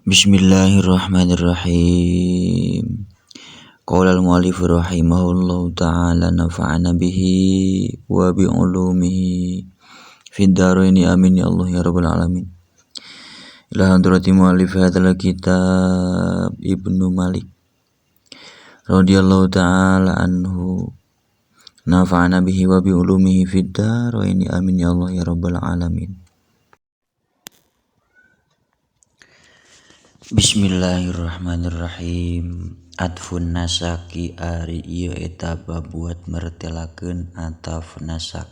Bismillahirrahmanirrahim. Qala al-mu'allif rahimahullahu ta'ala nafa'ana bihi wa bi ulumihi fid dharaini amin ya Allah ya rabbal alamin. Ila hadrati mu'allif hadzal kitab Ibnu Malik radhiyallahu ta'ala anhu nafa'ana bihi wa bi ulumihi fid dharaini amin ya Allah ya rabbal alamin. Bismillahirrahmanirrahim. Atfun nasaki ari ieu eta babuat mertelakeun ataf nasak.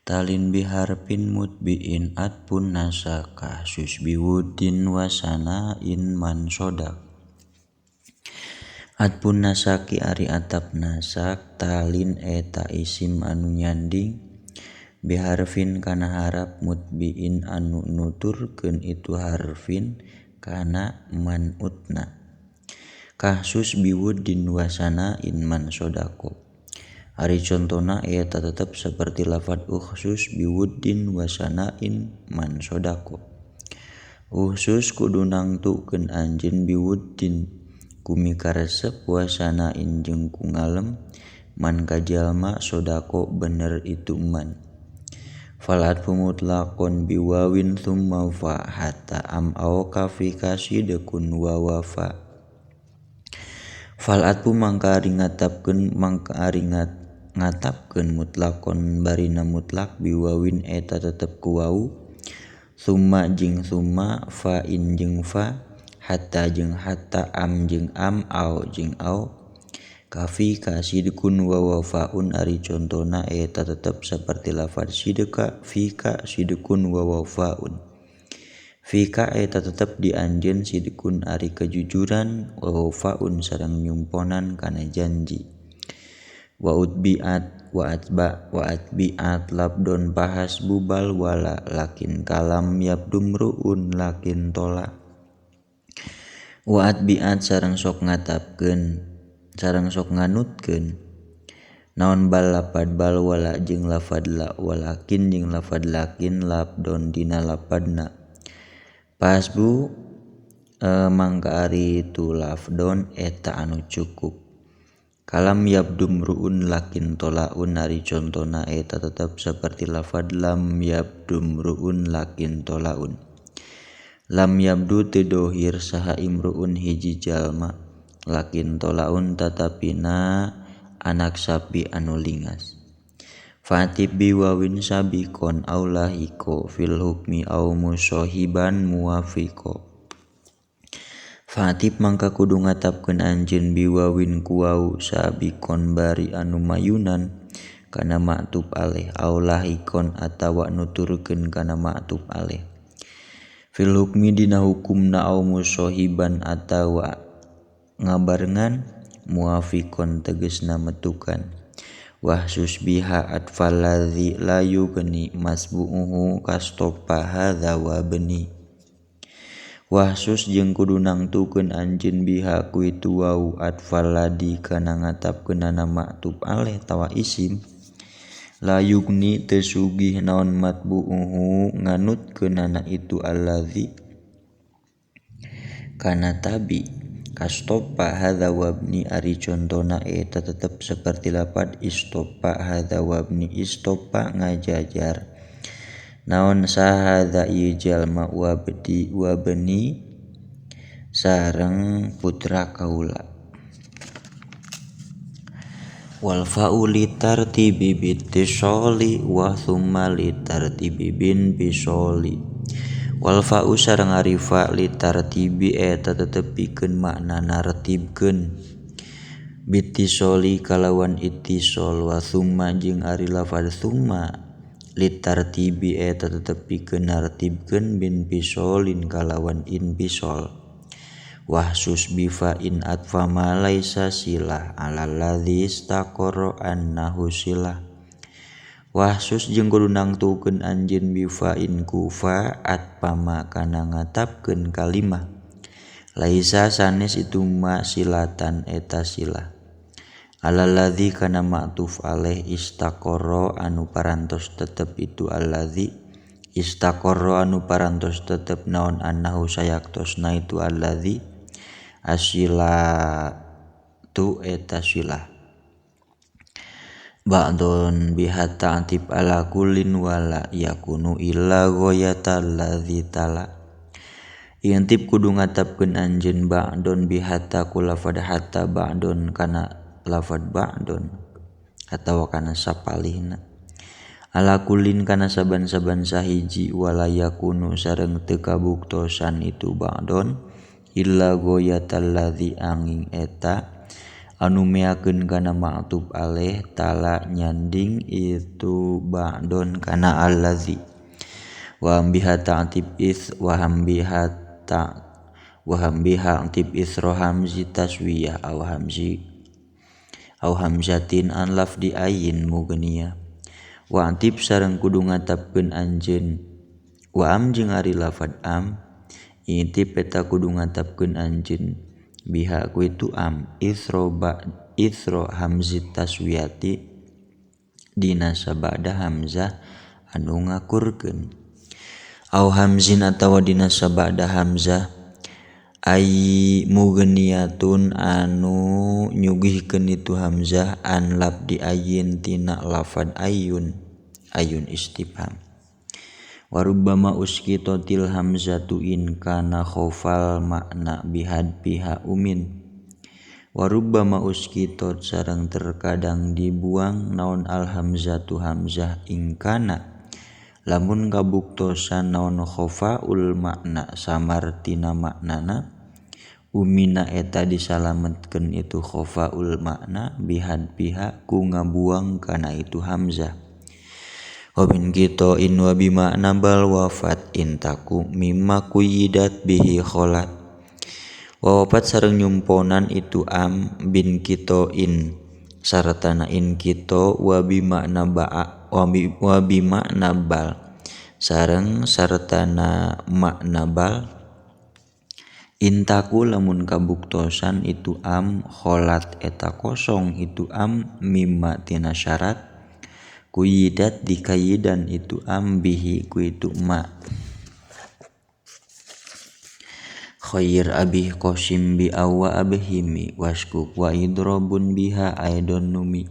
Talin biharpin mutbiin atfun nasaka susbiwudin wasanain man sodak. Atfun nasaki ari ataf nasak talin eta isim anu nyanding biharfin kana harap mutbiin anu nuturkeun itu harfin kana manutna. Kasus biwudin wasana in man sodako. Ari contona eta tetep seperti lafad ukhsus biwudin wasana in man sodako. Ukhsus kudu nangtukeun anjeun biwudin kumikaresep wasana in jeung ku ngalem man kajalma sodako bener itu man. Fal atfu mutlaqon biwawin thumma fa hatta am aw kafi kasidekun wa wafa. Fal atfu mangka ari ngatapkeun ngatapkeun mutlaqon barina mutlak biwawin eta tetep ku wau thumma jeung thumma fa in jeung fa hatta jeung hatta am jeung am aw jeung aw kafi kasidkun wa wafaun ari contona eta tetep seperti lafaz sidqa fika sidkun wa wafaun. Fika eta tetep di anjeun sidkun ari kejujuran wa wafaun sareng nyumponan kana janji. Wa utbiat wa atba wa atbiat labdon pahasbu bal wala lakin kalam yabdumruun lakin tola. Wa atbiat sareng sok ngatapkeun sareng sok nganutkeun naon bal lapad bal wala jeung lafad la walakin jeung lafad lakin labdon dina lapadna pasbu mangka ari itu lafdon eta anu cukup kalam yabdumruun lakin tolaun ari contona eta tetep seperti lafad lam yabdumruun lakin tolaun. Lam yabdu teu dohir saha imruun hiji jalma lakin tolaun tatapina anak sapi anu lingas. Fatib biwawin sabikon aw lahiko fil hukmi aw musohiban muwafiqo. Fatib mangka kudu ngatapkeun anjeun biwawin ku wau sabikon bari anu mayunan kana maktub aleh aw lahikon atawa nuturkeun kana maktub aleh. Fil hukmi dina hukumna aw musohiban atawa ngabarengan muwafiqon tegesna metukan. Wahsus biha atfal ladzi la yugni masbu'uhu kastopa hadza wa bani. Wahsus jeung kudu nangtukeun anjeun biha ku itu wau atfal ladzi kana ngatapkeunana maktub aleh tawa isim la yugni teu sugih naon matbu'uhu nganutkeunana itu alladzi kana tabi. Kastopa hadza wabni ari contona eta tetep seperti lapad istopa hadza wabni istopa ngajajar naon sahadza ieu jalma wabdi wabni sareng putra kaula. Wal fa'u litartibi bitisoli wa thumma litartibi bin bisoli. Wal fa'u sareng ari fa litartibi eta tetep pikeun makna nartibkeun bitisoli kalawan ittisol wa thumma jeung ari lafaz thumma litartibi eta tetep pikeun nartibkeun bin bisolin kalawan inbisol. Wahsus bifa in atfa ma laisa silah alal ladzi istaqarra annahu silah. Wahsus jeung kudu nangtukeun anjeun bifain kufa atpama kana ngatapkeun kalimah laisa sanes itu ma silatan eta silah alal ladzi kana ma'tuf alaih istaqarra anu parantos tetep itu alladzi Istaqarra anu parantos tetep naon annahu sayaktosna itu alladzi asilatu eta silah. Ba'dun biha ta'tib ala kullin wala yakunu illa ghayatal ladzi tala. Intip kudu ngatapkeun anjeun ba'dun bihatta ku lafad hatta ba'dun kana lafad ba'dun atawa kana sapalihna. Ala kullin kana saban-saban sahiji wala yakunu sareng teu kabuktosan itu ba'dun illa ghayatal ladzi angin eta anu meakeun kana ma'tub alaih tala nyanding itu ba'dun kana allazi. Wa biha ta'tib is wa biha ta wa biha ta'tib isra hamzi taswiyah aw hamzi aw hamzatin an lafdi ayin mughniyah. Wa antib sareng kudu ngatapkeun anjeun wa am jeung ari lafad am intip eta kudu ngatapkeun anjeun biha ku itu am isro ba isro hamzi taswiyati dina sabada hamzah anu ngakurkeun au hamzin atawa dina sabada hamzah ai mughniyatun anu nyugihkeun itu hamzah an labdi ayin tina lafad ayun ayun istifham. Warubbama uskitotil hamzatu in kana khofal makna bihad biha umin. Warubbama uskitot sareng terkadang dibuang naon al hamzatu hamzah in kana lamun kabuktosan naon khofaul makna samar tina maknana umina eta disalametkeun itu khofaul makna bihad biha ku ngabuang kana itu hamzah. Wa bin kita in wa bima nabal wafat intaku mimma kuyidat bihi kholat. Wa wafat sareng nyumponan itu am bin kita in sartana in kita wa bima nabaa wa bima nabal sareng sartana makna bal intaku lamun kabuktosan itu am kholat eta kosong itu am mimma tina syarat kuyidat dikayidan itu am bihi ku itu ma. Khair abih qasim bi awa abhimi waskuk wa idrobun biha aidon numi.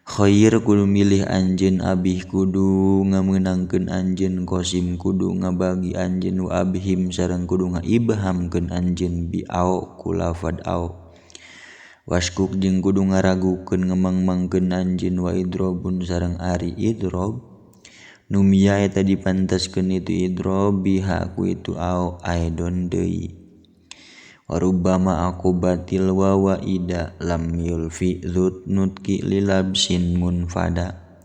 Khair kudu milih anjeun abih kudu ngamenangkeun anjeun qasim kudu ngabagi anjeun wa abhim sareng kudu ngaibhamkeun anjeun bi au ku lafad au. Waskuk jeung kudu ngaragukeun ngemang-mangkeun anjeun wa idrobun sareng ari idrob numia eta dipanteskeun itu idrob biha ku itu au aidon deui. Warubbama aqubatil wa wa ida lam yulfi dzut nutki lilabsin munfada.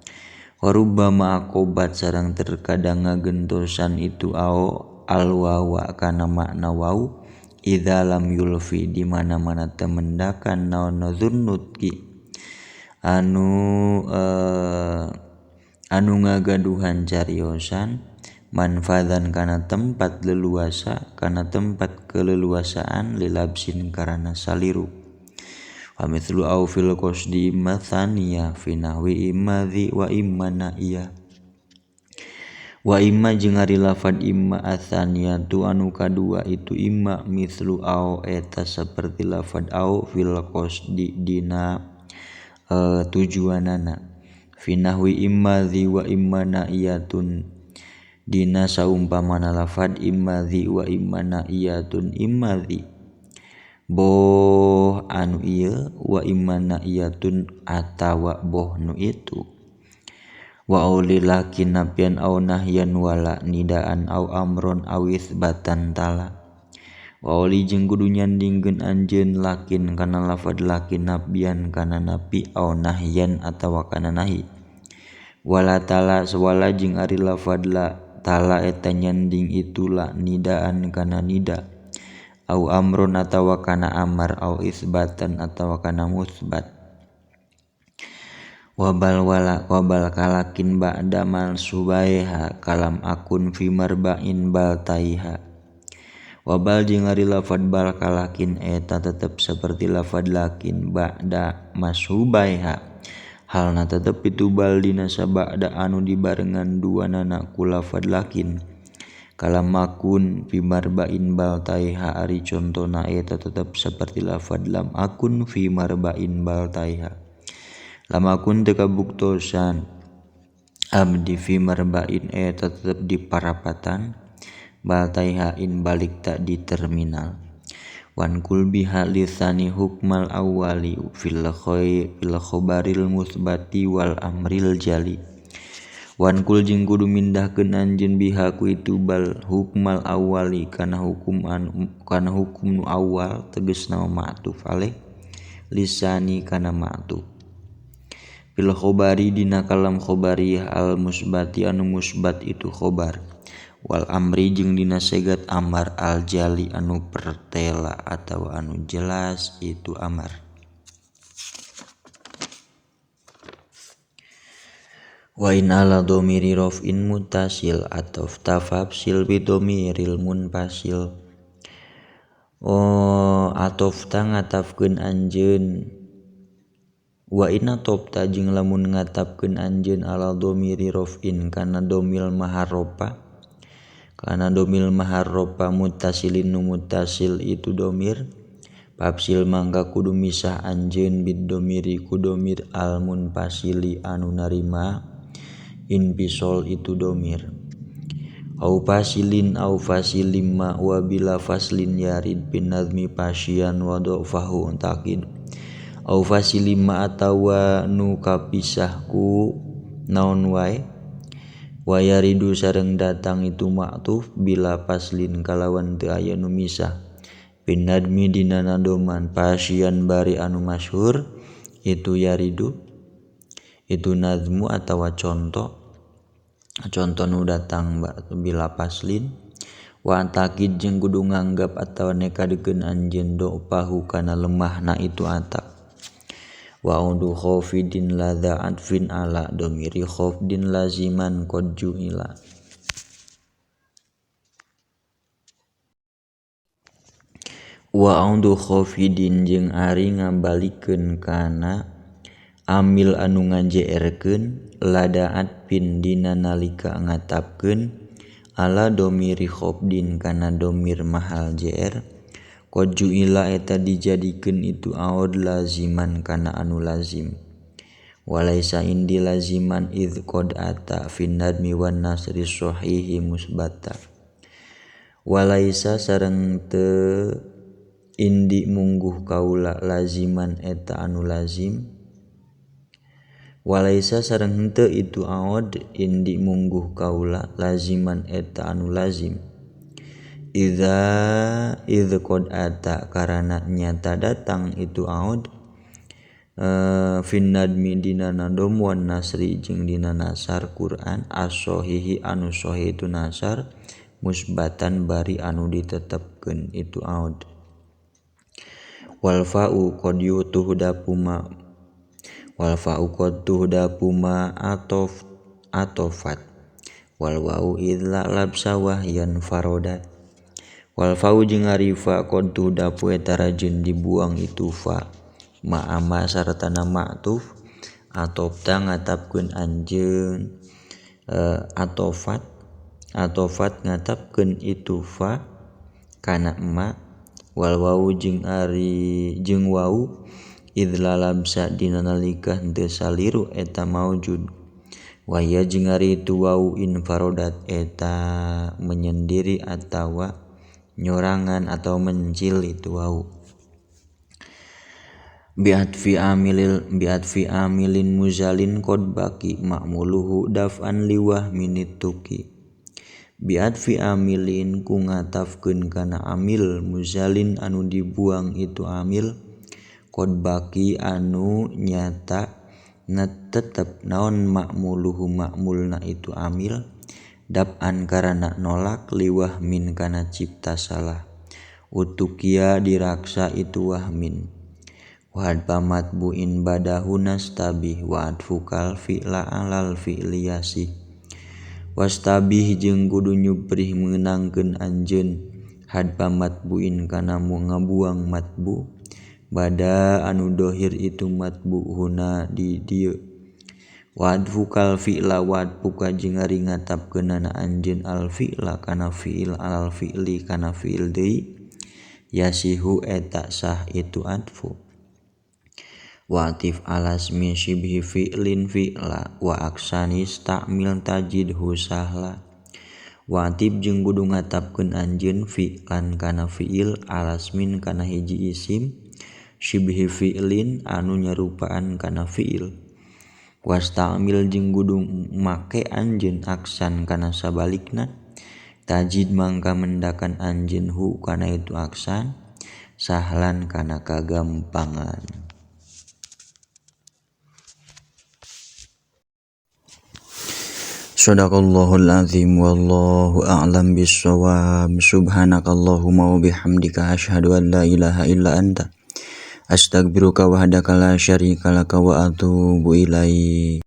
Warubbama aqubat sareng terkadang ngagentosan itu au al wawa kana makna wau idza lam yulfi di mana-mana temendakan naon nutki anu anu ngagaduhan cariosan manfadan kana tempat leluasa kana tempat keleluasaan lilabsin karana saliru. Wa mithlu au fil qasdi imma tsaniyah fi nahwi imma dzi wa imma na'iyah. Wa imma jeung ari lafad imma atsaniyatu anu kadua itu imma mithlu au eta saperti lafad au fil qasdi dina tujuanana fi nahwi imma dzi wa imma na'iyatun dina saumpamana lafad imma dzi wa imma na'iyatun imma dzi boh anu ieu wa imma na'iyatun atawa boh nu itu. Wa aulilakin napian au nahyan wala nidaan au amron awis batan tala. Wa auli jeung kudu nyandingkeun anjeun lakin kana lafad lakin nabian kana napi au nahyan atawa kana nahi. Wala tala sawala jeung ari lafad la tala eta nyanding itu la nidaan kana nida au amron atawa kana amar au isbatan atawa kana musbat. Wabal wala wabal kalakin ba'da mansubaiha kalam akun fi marba'in bal taiha. Wabal jeung ari lafad bal kalakin eta tetep seperti lafad lakin ba'da masubaiha Halna tetep itu bal dina sabada anu dibarengan duanana ku lafad lakin. Kalamakun fi marba'in bal taiha ari contona eta tetep seperti lafad lam akun fi marba'in bal taiha. Lam akun teu kabuktosan abdi fi marba'in eta tetep di parapatan bal taiha in balik tak di terminal. Wan kul biha lisani hukmal awali fil khobaril musbati wal amril jali. Wan kul jeung kudu mindahkeun anjeun biha ku itu bal hukmal awali kana hukum anu kana hukum nu awal tegasna ma'tuf alaih lisani kana ma'tuf. Fil khobari dina kalam khobariyah al musbati anu musbat itu khobar. Wal amri jeung dina segat amar al jali anu pertela atawa anu jelas itu amar. Wa in ala dhamiri raf'in muttasil ataf tafafsil bi dhamiril munfasil. Oh atof ta ngatafkeun anjeun. Wa in atofta jeung lamun ngatafkeun anjeun ala dhamiri raf'in kana dhamil maharrofa. Kana domil maharrofa muttasilin nu muttasil itu domir. Fafsil mangka kudu misah anjeun bid domiri ku domir al munfasili anu narima infisol itu domir. Au fasilin au fasilim ma wa bila faslin yarid bin nazmi pasyian wa dofahu taqid. Au fasilim ma atawa nu kapisah ku naon wae. Wa yaridu sareng datang itu ma'tuf bila faslin kalawan teu aya nu misah. Bin nadmi dina nadoman pasyian bari anu masyhur itu yaridu itu nazmu atawa contoh contoh nu datang bila faslin. Wa taqid jeung kudu nganggap atawa nekadekeun anjeun do'fahu kana lemahna itu atak. Wa udu khafidin ladza atfin ala domiri khafdin laziman qad ju'ila. Wa udu khafidin jeung ari ngabalikeun kana amil anu ngajeerkeun lada atfin dina nalika ngatapkeun ala domiri khafdin kana domir mahal jer. Qad ju'ila eta dijadikeun itu aud laziman kana anu lazim. Walaisa indi laziman idz qad ata fin nadmi wan nasri sahihi musbata. Walaisa sareng teu indi mungguh kaula laziman eta anu lazim. Walaisa sareng henteu itu aud indi mungguh kaula laziman eta anu lazim. Idza idz qad ata karana nyata datang itu aud fin nadmi dina nadom wan nasri jeung dina nasar Quran as-sahihi anu sahih itu nasar musbatan bari anu ditetepkeun itu aud. Wal fa'u qad yutuhdapu ma wal fa'u qad tuhdapu ma atof atofat wal wau idza labsa wahyan farodat. Wal fa'u jeung ari fa qad tuhdapu eta rajin dibuang itu fa ma'ama sartana ma'tuf atofta ngatapkeun anjeun atofat atofat ngatapkeun itu fa kana ma wal wau jeung ari jeung wau idza labsa dina nalika henteu saliru eta maujud. Waya jeung ari itu wau infarodat eta menyendiri atawa nyorangan atau mencil itu wau. Bi'atfi amilin muzalin qad baki ma'muluhu daf'an liwah minituki. Bi'atfi amilin ku ngatafkeun kana amil muzalin anu dibuang itu amil qad baki anu nyata na tetep naon ma'muluhu ma'mulna itu amil daf'an karana nolak liwah min kana cipta salah. Utukia diraksa itu wahmin. Wahad pamatbuin badahu nastabih wa adfukal fi'la alal fi'liyasih. Wastabih jeung kudu nyuprih meunangkeun anjeun had pamatbuin kana ngabuang matbu bada anu dohir itu matbu huna di dieu. Wa adfukal fi'la wa adfuka jeung ari ngatapkeunana anjeun al fi'la kana fi'il alal fi'li kana fi'il deui yasihu eta sah itu adfu. Wa atif alasmi shibhi fi'lin fi'la wa aksanis ta'mil tajidhu sahla. Wa atif jeung kudu ngatapkeun anjeun fi'lan kana fi'il alasmin kana hiji isim shibhi fi'lin anu nyarupaan kana fi'il. Wasta'mil jeung kudu make anjeun aksan kana sabalikna tajid mangka mendakan anjeun hu kana itu aksan sahlan kana kagampangan. Shadaqallahul azim wallahu a'lam bissawab. Subhanakallahumma wa bihamdika asyhadu an la ilaha illa anta astaghfiruka wahdaka la syarika laka wa atubu ilaik.